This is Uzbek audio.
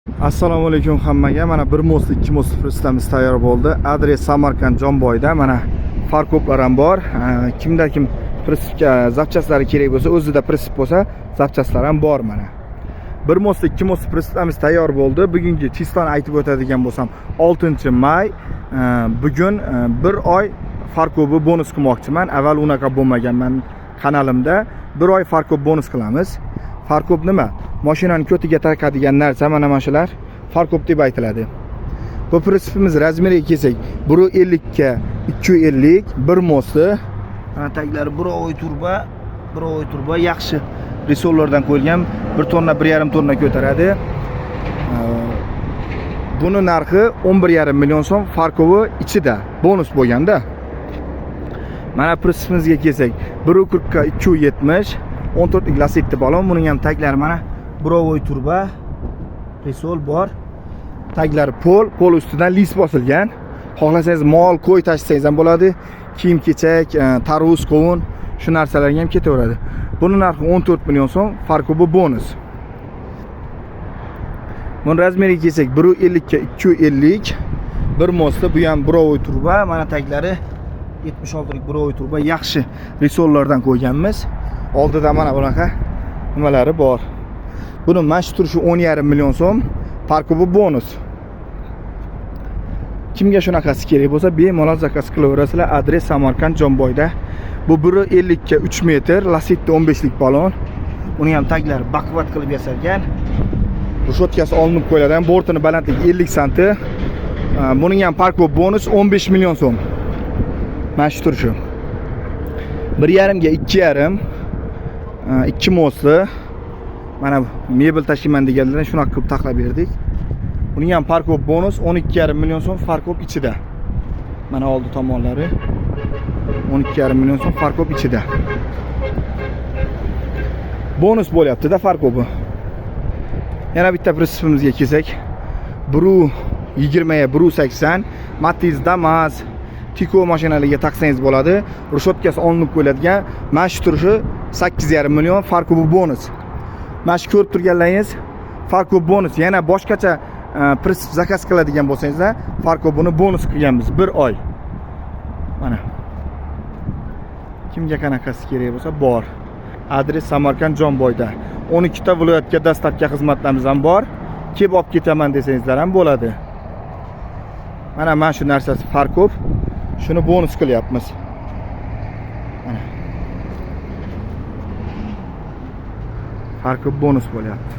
Assalomu alaykum hammaga. Mana bir мост, ikki мост прицеп imiz tayyor bo'ldi. Adres Samarqand Jomboyda. Mana фаркоп lar ham bor. Kimda kim прицеп ga запчасть lari kerak bo'lsa, o'zida прицеп bo'lsa, запчасть lar ham bor mana. Bir мост, ikki мост прицеп imiz tayyor bo'ldi. Bugungi число ni aytib o'tadigan bo'lsam, 6-may. Bugun bir oy фаркоп i bonus qilmoqchiman. Avval unaqa bo'lmagan man kanalimda. Bir oy фаркоп bonus qilamiz. Фаркоп nima? Mashinani ko'tiga taqadigan narsa, mana shular фаркоп deb aytiladi. Bu прицеп imiz размер iga kelsak, 1.50 ga 2.50, bir мост i. Mana taglari буровой труба, буровой труба yaxshi рессор lardan qo'yilgan, 1 tonna, 1,5 tonna ko'taradi. Buni narxi 11,5 million so'm, фаркоп i ichida bonus bo'lganda. Mana прицеп imizga kelsak, 1.40 ga 2.70, 14 Lasetti balon, buning ham taglari mana Буровой труба, рессор bor. Taglari pol, pol ustidan лист bosilgan. Xohlasangiz mol, qo'y tashlasangiz ham bo'ladi. Kiyim kechak, tarvuz, qovun, shu narsalarga ham ketaveradi. Buni narxi 14 million so'm, фаркоп i bonus. Buni размер iga kelsak, 1.50 ga 2.50, bir мост i, bu ham буровой Труба, mana taglari 76lik буровой труба yaxshi рессор lardan qo'yganmiz. Oldida mana bunaqa nimalari bor. Buni mana shu turishi 10,5 million so'm, фаркоп i bonus. Kimga shunaqasi kerak bo'lsa, bemalol заказ qilaverasizlar. Adres Samarqand Jomboyda. Bu 1.50 ga 3 metr, Lasetti 15 lik balon. Uni ham taglari baquvvat qilib yasalgan. Решётка si olinib qo'yiladi. Bortini balandligi 50 santi. Buning ham фаркоп bonus 15 million so'm. Mana shu turishi. 1,5 ga 2,5, ikki мост li. Mana mebel tashiyman deganlardan shunaqa qilib taxlab berdik. Buning ham фаркоп bonus 12,5 million so'm, фаркоп ichida. Mana oldi tomonlari 12,5 million so'm, фаркоп ichida. Bonus bo'lyapti-da фаркоп i. Yana bitta прицеп imizga kelsak, 1.20 ga 1.80, Matiz, Damas, Tiko mashinalariga taqsangiz bo'ladi. Решётка si olinib qo'yiladigan. Mana shu turishi 8,5 million, фаркоп i bonus. Mana shu ko'rib turganlaringiz фаркоп bonus. Yana boshqacha прицеп заказ qiladigan bo'lsangizlar, фаркоп ini bonus qilganmiz bir oy. Mana. Kimga qanaqasi kerak bo'lsa bor. Adres Samarqand Jomboyda. 12 ta viloyatga доставка xizmatlarimiz ham bor. Kelib olib ketaman desangizlar ham bo'ladi. Mana shu narsasi фаркоп. Shuni bonus qilyapmiz. Mana. Фаркоп bonus bo'lyapti.